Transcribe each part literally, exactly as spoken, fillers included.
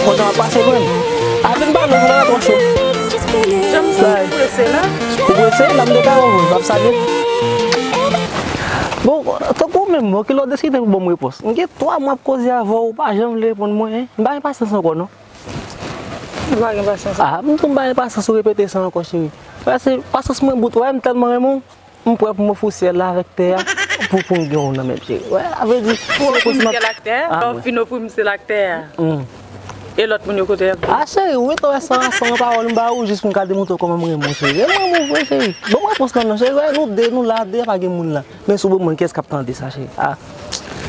Kontan ap pase pran. A vin pa non, nan twòp cho. Janm sa, ou prese la? Ou prese? Nan m de ka ou, m ap salye. Bon, tankou ou menm, bon, ki lè w deside pou ban m repons? M gen twa mwa ap koze avè w, ou pa janm vle reponn mwen, hein? M pa gen pasyans ankò, non. Ou pa gen pasyans? Ah, m tou m pa gen pasyans ou repete sa ankò, cheri. Paske pasyans mwen bout, wè, m tèlman renmen w. M prè pou m ofri syèl la avèk tè a pou, pou m gen w nan men m, cheri. Wè, a vle di, pou ofri m syèl ak tè a, lè w fin ofri m syèl ak tè a. E lòt moun yo kote y ap viv? Ah, cheri, ou gentan wè san, san pawòl m ba ou jis pou m ka demontre w kòman m renmen w, cheri. E mwen, mwen vre, cheri. Ban m repons lan non, cheri. Wè, nou de, nou la, de pa gen moun la. Men si w ban mwen, kiyès k ap tande sa, cheri? Ah.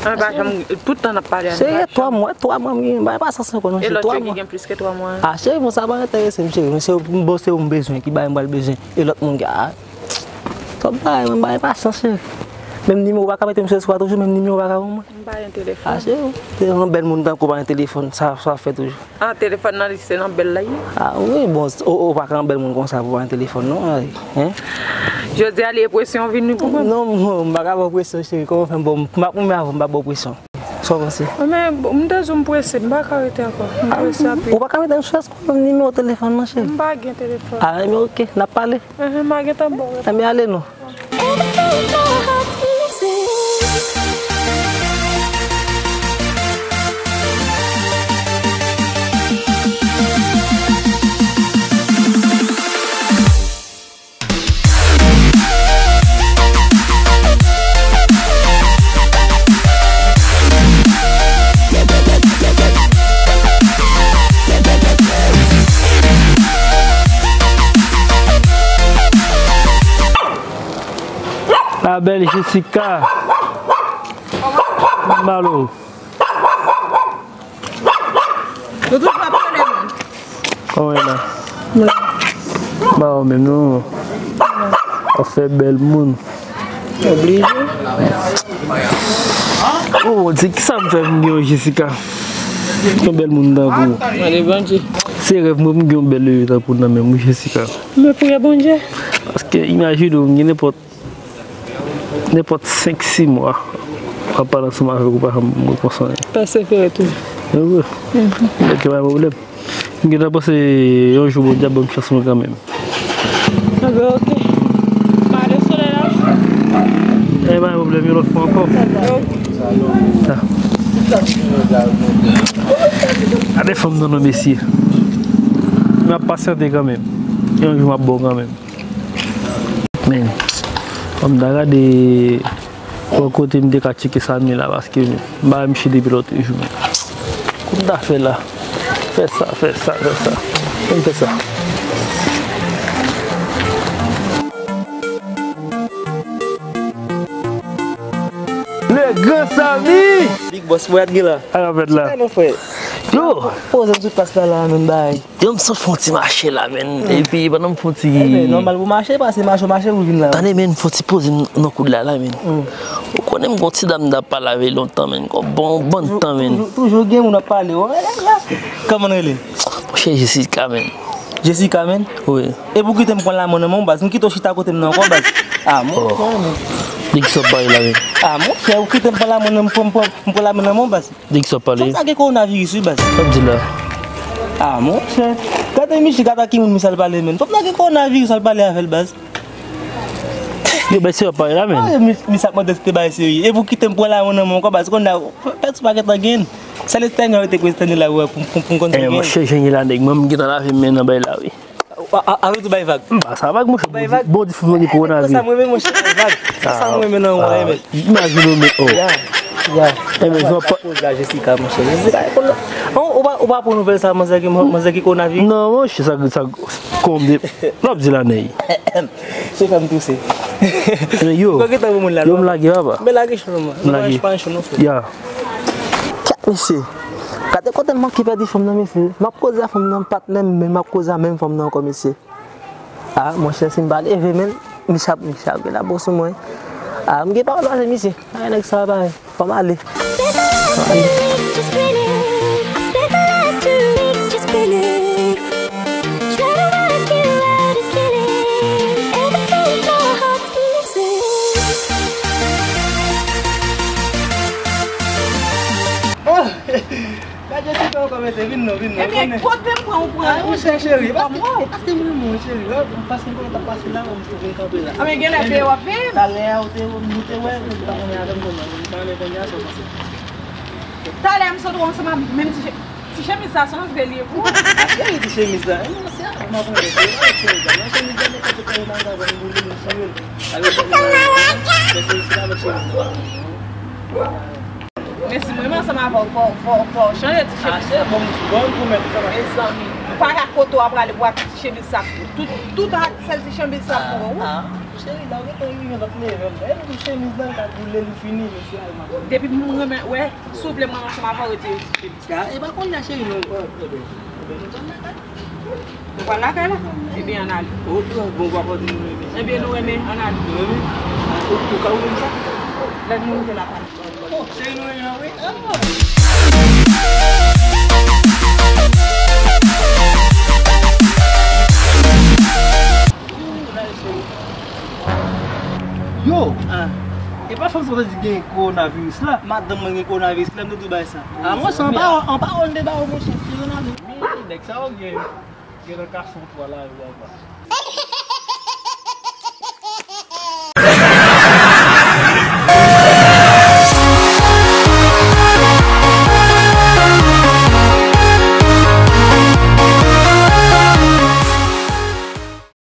An pa janm, tout tan n ap pale a, nou pa janm. Cheri, twa mwa, twa mwa m gen, m pa gen pasyans ankò non, cheri, twa mwa. E lòt yo ki gen plis ke twa mwa? Ah, cheri, bon, sa pa enterese m, cheri. Men se bon, se ou m bezwen, ki bagay m pral bezwen. E lòt moun gen, ah. Twòp bagay, mwen, m pa gen pasyans, cheri. Menm nimewo ou pa ka mete m sou espwa toujou, menm nimewo ou pa ka ban mwen. M pa gen telefòn. Ah, cheri, te yon bèl moun tankou w pa gen telefòn, sa, sa w ap fè toujou? Ah, telefòn nan li se nan bèl la ye. Ah, wi, bon, ou, ou pa ka yon bèl moun konsa pou w pa gen telefòn, non, ay, hein? Jodi a, li e presyon vini pou mwen. Non, m, m pa ka ba w presyon, cheri, kòman w fè m ba w, m ap renmen avè w, m pa ba w presyon. Sa w panse? Men, m te di w m prese, m pa ka rete ankò. M prese anpil. Ou pa ka mete m sou espwa, menm nimewo telefòn nan, cheri? M pa gen telefòn. Ah, men oke, n ap pale. Enhen, m a gentan ba w. Enben, ale non. La belle Jessica. Malo. Nou toujou ap pale, menm. Kòman w ye la? Ba ou menm, non. W ap fè bèl moun. Oblije. Oh, Bondye, kisa m fè pou m gen yon Jessica? Yon bèl moun tankou w. Mande Bondye. Se rèv mwen pou m gen yon bèl bebe tankou w nan men m, wi, Jessica. Men priyè Bondye. Paske imajine w, m gen nenpòt Nenpòt senk, sis mwa, m ap pale ansanm avèk ou, pa janm repons anyen. Pèsevere toujou. Wi, wi. Oke, pa gen pwoblèm. M gentan panse yon jou Bondye ap ban m chans mwen kanmenm. Anben, oke. Mare solèy la. E pa gen pwoblèm, yon lòt fwa ankò. Sa. Gade fanm nan non, mesye. M ap pasyante kanmenm. Yon jou m ap ba w kanmenm. Men, fò m ta gade bò kote m te ka tcheke Samy la, paske m pa wè misye depi lòt jou. Kou m ta fè la? Fè sa, fè sa, fè sa. Ann fè sa. Le Grand Samy! Big Boss, mwen ap gen la. Sa k ap fèt la? Sa non, frè. Yo! Poze m sou pas la, la, menm bay. Yo, m sot fè yon ti mache la, menn. Epi, pandan m fè yon ti... Ebyen, nòmal pou mache, paske mache w mache pou vin la. Tande, menn, fè yon ti poze m nan koud la, la, menn. Ou konnen m gon ti dam m t ap pale avè l lontan, menn. Gon bon bann tan, menn. Toujou, toujou gen moun ap pale, wè, la, la. Kòman l rele? Monchè, Jessica, menn. Jessica, menn? Wi. E pou kite m pran lamen nan men w, baz. M kite w chita kote m nan ankò, baz. Ah, monchè, menn. De kisa w ap pale la, menn? Ah, monchè, ou kite m pran lamen nan, m pran, m pran, m pran lamen nan men w, baz. De kisa w ap pale? Fanm sa gen kowonaviris wi, baz. Sa w ap di la? Ah, monchè. Gade misye, gade ak ki moun misye al pale, menn. Fanm nan gen kowonaviris, al pale avè l, baz. Yo, bay serye w ap pale la, menn. Ah, mi-, misye ap mande si te bay serye. E pou kite m pran lamen nan men w ankò, baz. Kounye a, pèt ou pa gentan gen. Sèl estènyo rete pou estènyo la, wè, pou, pou, pou m konn sa gen. Eh, monchè, jan ye la, nèg, mwen, m gentan lave men nan bay la, wi. A, a, a, ou bay vag. M pa sa vag, monchè. Bay vag. Bon, di fou, di kowonaviris. Sa mwen menm, monchè, bay vag. Sa mwen menm nan mwen, men. Imajine w, men, oh. Ya, ya. Eh, men, jan pa poz la, Jessica, monchè. Jessica, ou pa, ou pa pran nouvèl sa, manzè ki, manzè ki kowonaviris? Non, monchè, sa, sa, konbyen, lòt di la, nèy. Se fè m touse. Men yo, yo, m lage, papa. Men lage cho, non, mwen. M lage. Pa cho, non, frè. Ya. Kèt, mesye. Gade kote m manke pèdi fanm nan, mesye. M ap koze a fanm nan, m pa t menm, men m ap koze a menm fanm nan ankò, mesye. Ah, monchè, si m pa leve, menn, misye ap, misye ap gen labou sou mwen. Ah, m gen pawòl pase misye. Ah, nèg sa pa, fò m ale. Fò m ale. Oh! Gad Jessica ankò, mesye, vin non, vin non. Ebyen, kote m pran ou pran? Ah, monchè, cheri, paske, paske m renmen w, cheri. Paske m konnen w t ap pase la, mwen, m te vin kanpe la. Anben, genlè se w ap viv. Talè a, ou te, ou te wè, ou te pa konnen avè m kòman. M pa konnen kounye a sa w panse. Talè m sot wè w ansanm ak menm ti che-, ti chemiz sa, se antre l ye pou ou. Ah, cheri, ti chemiz la. Eh, non, se avè m ap antre, se avè chemiz la. Non, chemiz la, men kote kay nan gavan, m boule, m tire l. Avè chemiz la, men se, se avè chemiz la. Men si mwen menm ansanm avè w, fò, fò, fò w chanje ti chemiz sa. Ah, se bon, m bon, m pwomèt ou sa va. Mezanmi, ou pa ka kote w ap prale pou ak ti chemiz sa. Tout, tout ak sèl ti chemiz sa pou ou. Ah, ah, cheri, la, ou gentan rive lòt level. E pou chemiz la, l ka boule, li fini, mesye, al, m ap. Depi m renmen, wè, souple, mwen ansanm avè w, retire ti chemiz. Ah, e pa konn la, cheri, non, pa, pa, pa. Ou pral lakay la? Ebyen, ann ale. Ok, bon, papa di nou renmen. Ebyen, nou renmen, ann ale. Nou renmen? Ou, ou ka ouvri m sa? Lè nou rive lakay. Oh, cheri, nou renmen, wi. Ah. Yo! Ah. E pa fanm sa w te di gen kowonaviris la? Madanm mwen gen kowonaviris, kilè m te di w bagay sa? Ah, monchè, an pawòl, an pawòl m te ba w, monchè, se kowonaviris. Men, nèg sa yo gen, gen nan kason twa la, yo ba w pa.